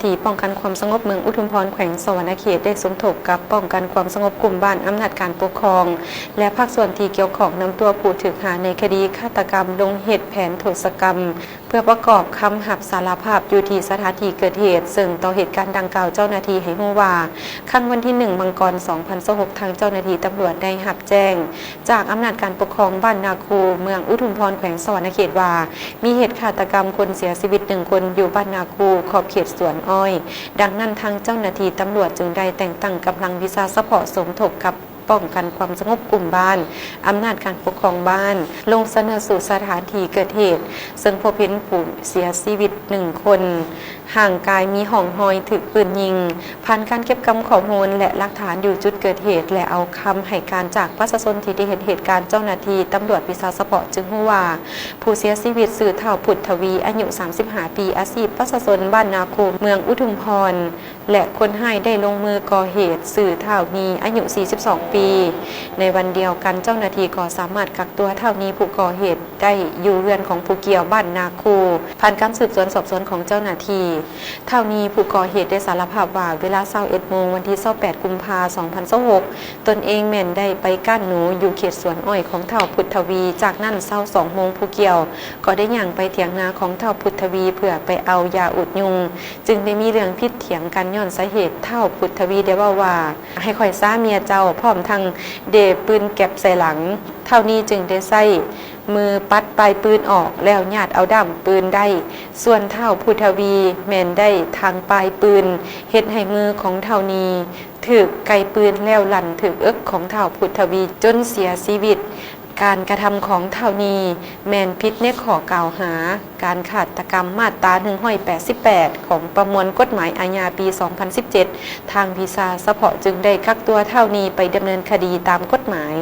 ທີ່ປ້ອງກັນຄວາມສະຫງົບເມືອງອຸທຸມພອນ ແຂວງສະຫວັນນະເຂດ ໄດ້ສົມທົບກັບປ້ອງກັນຄວາມສະຫງົບກຸ່ມບ້ານອຳນາດການປົກຄອງ ແລະ ພາກສ່ວນທີ່ກ່ຽວຂ້ອງນຳຕົວຜູ້ຖືກຫາໃນຄະດີຄາດຕະກຳລົງເຮັດແຜນໂທດສະກຳ ເພື່ອປະກອບຄຳຮັບສາລະພາບຢູ່ທີ່ສະຖານທີ່ເກີດເຫດ, ເຊິ່ງຕໍ່ເຫດການດັ່ງກ່າວ ເຈົ້າໜ້າທີ່ໃຫ້ຮູ້ວ່າ ຄ່ຳວັນທີໜຶ່ງ ມັງກອນ ສອງພັນຊາວຫົກ ທາງເຈົ້າໜ້າທີ່ຕຳຫຼວດໄດ້ຮັບແຈ້ງຈາກອຳນາດການປົກຄອງບ້ານນາຄູ ເມືອງອຸທຸມພອນ ແຂວງສະຫວັນນະເຂດວ່າ ມີເຫດຄາດຕະກຳຄົນເສຍຊີວິດໜຶ່ງຄົນຢູ່ບ້ານນາຄູ ຂອບເຂດສວນອ້ອຍ. ດັ່ງນັ້ນ ທາງເຈົ້າໜ້າທີ່ຕຳຫຼວດຈຶ່ງໄດ້ແຕ່ງຕັ້ງກຳລັງວິຊາສະເພາະສົມທົບກັບປ້ອງກັນຄວາມສະຫງົບກຸ່ມບ້ານ ອຳນາດການປົກຄອງບ້ານ ລົງຊະນະສູດສະຖານທີ່ເກີດເຫດ, ເຊິ່ງພົບເຫັນຜູ້ເສຍຊີວິດໜຶ່ງຄົນ ຮ່າງກາຍມີຮ່ອງຮອຍຖືກປືນຍິງ. ຜ່ານການເກັບກຳຂໍ້ມູນ ແລະ ຫຼັກຖານຢູ່ຈຸດເກີດເຫດ ແລະ ເອົາຄຳໃຫ້ການຈາກປະຊາຊົນທີ່ໄດ້ເຫັນເຫດການ, ເຈົ້າໜ້າທີ່ຕຳຫຼວດວິຊາສະເພາະຈຶ່ງຮູ້ວ່າ ຜູ້ເສຍຊີວິດຊື່ທ້າວ ພຸດທະວີ ອາຍຸ ສາມສິບຫ້າ ປີ, ອາຊີບປະຊາຊົນບ້ານນາຄູ ເມືອງອຸທຸມພອນ ແລະ ຄົນຮ້າຍໄດ້ລົງມືກໍ່ເຫດຊື່ທ້າວ ນີ ອາຍຸ ສີ່ສິບສອງ ປີ. ໃນວັນດຽວກັນ, ເຈົ້າໜ້າທີ່ກໍສາມາດກັກຕົວທ້າວ ນີ ຜູ້ກໍ່ເຫດໄດ້ຢູ່ເຮືອນຂອງຜູ້ກ່ຽວບ້ານນາຄູ. ຜ່ານການສືບສວນສອບສວນຂອງເຈົ້າໜ້າທີ່, ທ້າວ ນີ ຜູ້ກໍ່ເຫດໄດ້ສາລະພາບວ່າ ເວລາ ຊາວເອັດໂມງ ວັນທີ ຊາວແປດ ກຸມພາ ສອງພັນຊາວຫົກ ຕົນເອງແມ່ນໄດ້ໄປກ້ານໜູຢູ່ເຂດສວນອ້ອຍຂອງທ້າວ ພຸດທະວີ. ຈາກນັ້ນ ຊາວສອງໂມງ ຜູ້ກ່ຽວກໍໄດ້ຍ່າງໄປຖຽງນາຂອງທ້າວ ພຸດທະວີ ເພື່ອໄປເອົາຢາອູດຍຸງ, ຈຶ່ງໄດ້ມີເລື່ອງຜິດຖຽງກັນຍ້ອນສາເຫດ. ທ້າວ ພຸດທະວີ ໄດ້ເວົ້າວ່າ ໃຫ້ຂ້ອຍຊາເມຍເຈົ້າ, ພ້ອມທັງເດປືນແກັບໃສ່ຫຼັງ. ທ້າວ ນີ ຈຶ່ງໄດ້ໃຊ້ມືປັດປາຍປືນອອກ ແລ້ວຍາດເອົາດ້າມປືນໄດ້, ສ່ວນທ້າວ ພຸດທະວີ ແມ່ນໄດ້ທັງປາຍປືນ, ເຮັດໃຫ້ມືຂອງທ້າວ ນີ ຖືກໄກປືນ ແລ້ວລັນຖືກເອິກຂອງທ້າວ ພຸດທະວີ ຈົນເສຍຊີວິດ. ການກະທຳຂອງທ້າວ ນີ ແມ່ນຜິດໃນຂໍ້ກ່າວຫາການຄາດຕະກຳ ມາດຕາ ໜຶ່ງຮ້ອຍແປດສິບແປດ ຂອງປະມວນກົດໝາຍອາຍາ ປີ ສອງພັນສິບເຈັດ. ທາງວິຊາສະເພາະຈຶ່ງໄດ້ກັກຕົວທ້າວ ນີ ໄປດຳເນີນຄະດີຕາມກົດໝາຍ.